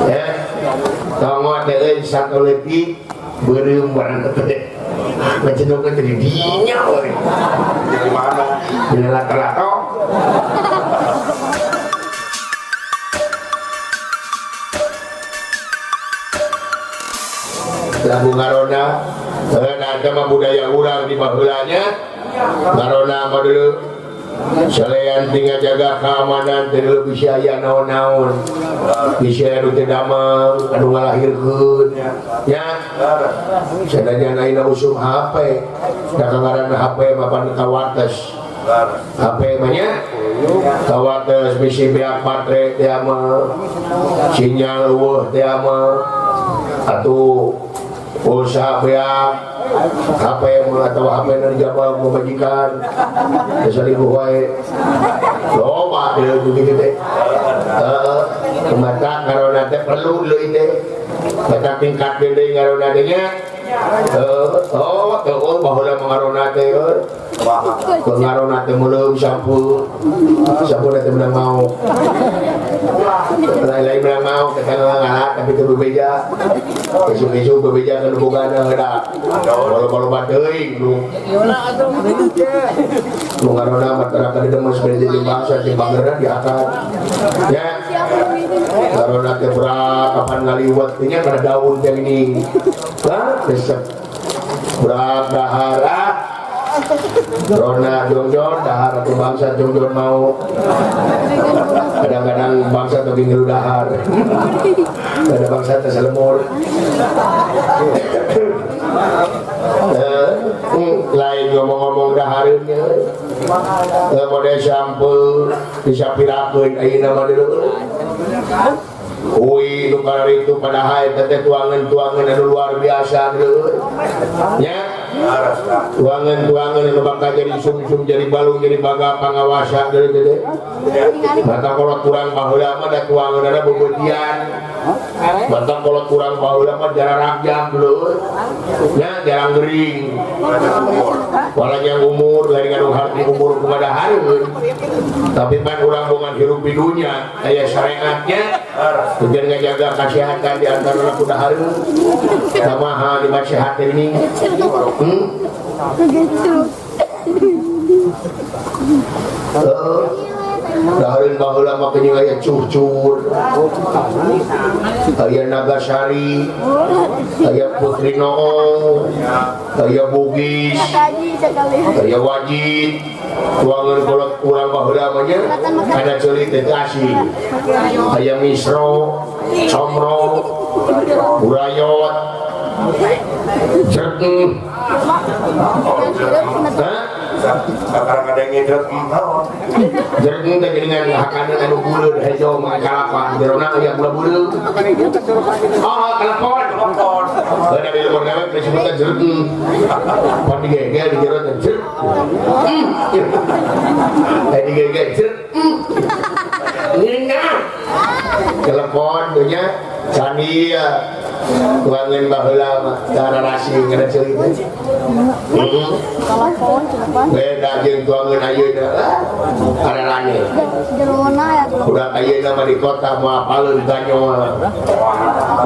Ya. Tongo teh euy satu leutik beureum barang teh. Ngecendokna teh di dinya we. Di mana? Di lato-lato. Lagu ngarona nah eta mah budaya urang di baheulanya. Ngarona mah dulu salean tinggal jaga keamanan teh dulu bisa aya naon-naon. Bisa anu teu damang anu ngalahirkeun nya. Sanajan ayeuna usum HP, da ngaranna HP mah pan kawates. HP mah nya kawates bisi beak baterai teh mah sinyal eueuh teh mah atuh pulsa beak HP mah atau HP nu dijabal ku majikan teu salingkuh wae loba teh begitu teh. Heeh, mata ngarona teh perlu leuy teh mata tingkat deui ngarona teh nya. Oh, oh, baheula mah ngarona teh euy. Ngarona teh meuleum sampu. Sampu teh menang mau. Lain-lain menang mau kita ngalah tapi teu bebeja. Isuk-isuk bebeja kan bogana heula. Loba-loba teuing nu. Nu ngarona mah tara ka demes bade jadi bangsa jeung bangeurna diangkat. Ya. Ngarona teh berat kapan ngaliwet teh nya kana daun teh gini. Hah? Resep. Berat dahar ah. Rona jongjon dahar atau bangsa jongjon mau. Kadang-kadang bangsa teh ngilu dahar. Ada bangsa teh salemur. Lain ngomong-ngomong dahareun nya. Model sampeu disapirakeun ayeuna mah dulu. Ui nu kararitu padahal eta teh tuangan-tuangan anu luar biasa dulu. Nya. Tuangan-tuangan anu bakal jadi sumsum, jadi balung, jadi baga pangawasa deui teh. Mata kolot kurang baheula mah da tuanganna beubeutian. Mata kolot kurang baheula mah jarang dulu. Nya jarang gering. Walanya umur lain ngandung harti umur kumaha dahareun. Tapi pan urang bongan hirup di dunya aya syariatnya. Tujuan ngajaga kesehatan di antara laku dahareun. Samaha di sehat ini. Dahareun baheula mah kenyang aya cucur. Aya Nagasari, aya Putri Noong, aya Bugis, aya Wajid. Tuangan kolot urang baheula mah nya kana ceuli teh asih. Aya Misro, Comro, Burayot, Jereng. Hah? Sekarang ada yang ngedret, naon? Jereng teh geuningan hakaneun anu buleud hejo mah kalapa, jerona aya bula-buleud. Oh, telepon. Telepon. Ada di luar dewek disebutna jereng. Pan digegel di jero teh jereng. Eh digegel jereng. Nginah. Telepon teh nya candi ya. Tuangan baheula mah cara rasi ngana ceuli teh. Beda jeung tuangan ayeuna ararane. Budak ayeuna mah di kota moal apaleun ganyol.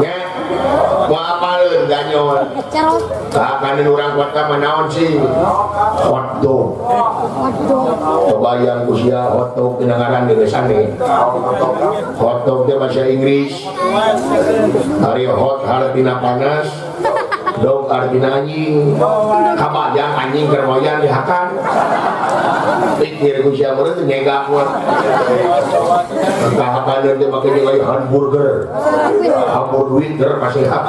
Nya moal apaleun ganyol. Kahanan urang kota mah naon sih? Hotdog. Kebayang ku sia hotdog dina ngaran geus aneh. Hotdog teh bahasa Inggris. Ari hot hartina panas, dog artina anjing. Kabayang anjing keur moyan dihakan. Pikir ku sia meureun teh nyegak mah. Kahakan teh make jeung aya hamburger. Hamburger pasti hak.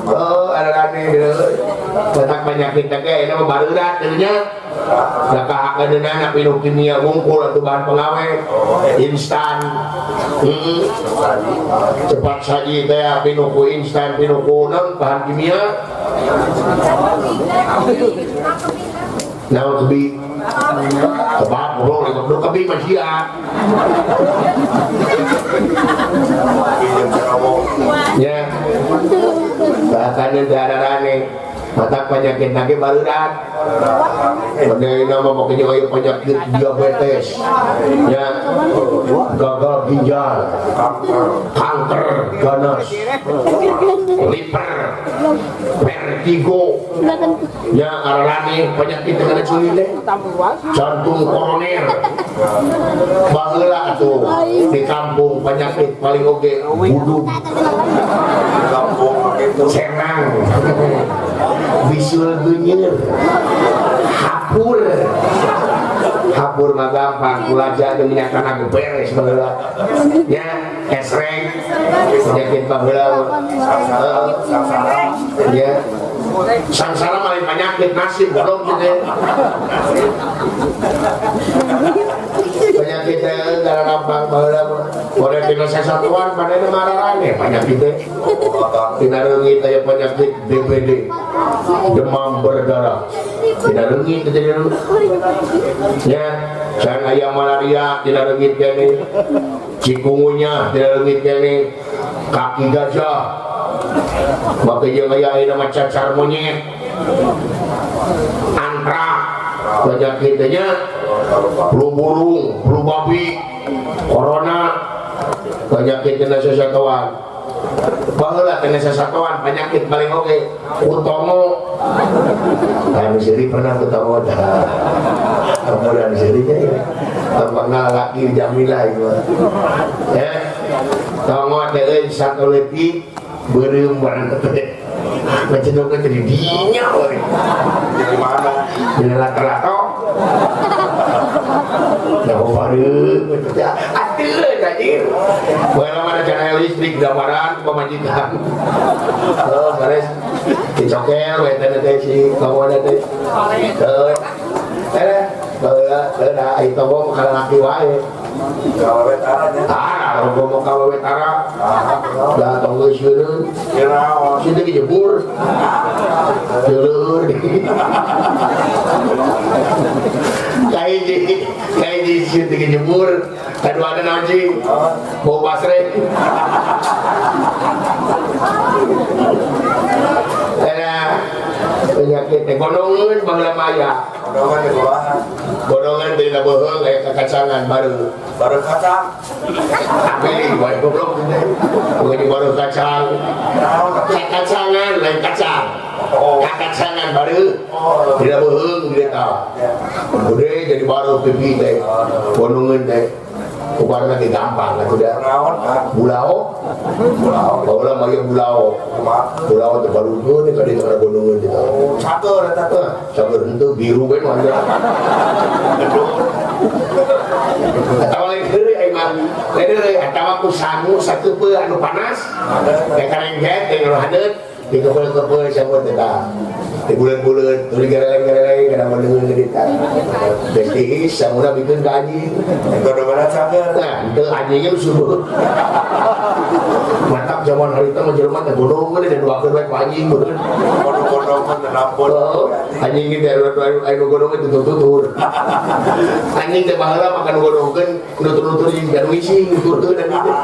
Oh, arane deui. Batak penyakit teh ge ayeuna mah bareurat teh nya. Da kahakeunana pinuh kimia wungkul atuh bahan pengawet instan. Cepat saji teh pinuh ku instan pinuh ku naon bahan kimia. Naon kebi? Kebab goblok goblok kebi mah sia. Ya. Bahkan teh ararane. Mata penyakit lagi barurat. Padahal nama makanya aya penyakit diabetes, ya, gagal ginjal, kanker ganas, liver, vertigo, ya aralani penyakit dengan culi teh, jantung koroner. Baheula atuh di kampung penyakit paling oge budug, cenang, bisul geunyeur, hapur. Hapur mah gampang, kulaja jeung minyak tanah beres baheula. Ya, esreng penyakit baheula. Ya. Sangsara mah lain penyakit nasib goblok gitu. Penyakit teh gara gampang baheula mah. Boleh tina sasatuan padahal mararane penyakit teh. Tina reungit aya penyakit DBD, demam berdarah. Tina reungit teh jadi. Ya, can aya malaria tina reungit keneh. Cikungunya tina reungit keneh. Kaki gajah. Maka jeung aya ayeuna mah cacar monyet. Antrak penyakit teh nya. Flu burung, flu babi, corona, penyakit tina sasatoan. Baheula tina sasatoan penyakit paling oge utongo. Nah, seri pernah utongo dah. Kemudian serinya ya. Tampakna laki jamin lah ieu. Ya. Tongo teh euy satu leutik beureum barang teh. Ngecedokna jadi dinya euy. Jadi mana? Jadi lato-lato. Nah, bareum atuh anjir. Baheula mah ada listrik gambaran pamajikan. Oh, beres. Dicokel we teh teh si kawana teh. Heuh. Eh, baheula baheula ai tong ka lalaki wae. Kawewe tara nya. Ah, ngomong kawewe tara. Da tong geus seureun. Naon? Sieun teh jebur. Seueur. Kahiji, kahiji sieun teh jebur. Kaduana naon cing? Bau basreng. Era penyakit teh gondongeun baheula mah aya. Gondongan teh kumaha? Gondongan teh dina beuheung aya kakacangan baru. Baru kacang. Tapi bae goblok teh. Bukan baru kacang. Kakacangan lain kacang. Kakacangan baru. Dina beuheung dia tah. Gede jadi baru pipi teh. Gondongan teh. Ubar lagi gampang atuh da. Bulao. Bulao. Baheula mah ieu bulao. Bulao teh barugeun ka ditu kana gondongeun teh. Oh, cager eta teh. Cager henteu biru we mah. Eta mah lain heureuy ai mah. Lain heureuy eta mah ku sangu sakeupeu anu panas. Teh karengget teh nu haneut dikepeul-kepeul sampeut teh tah. Di bulan-bulan, tuluy gareleng-gareleng kana gondongeun ka ditu. Geus tiis sanguna bikeun ka anjing. Gondongan cager. Nah, henteu anjingnya subuh. Mantap zaman harita mah jelema teh gondongeun dan duakeun we ku anjing bener. Gondong-gondongan teh nampun. Anjing teh anu gondongeun tutur-tutur. Anjing teh baheula makan gondongeun nutur-nutur jeung janu ising nuturkeun anjing teh.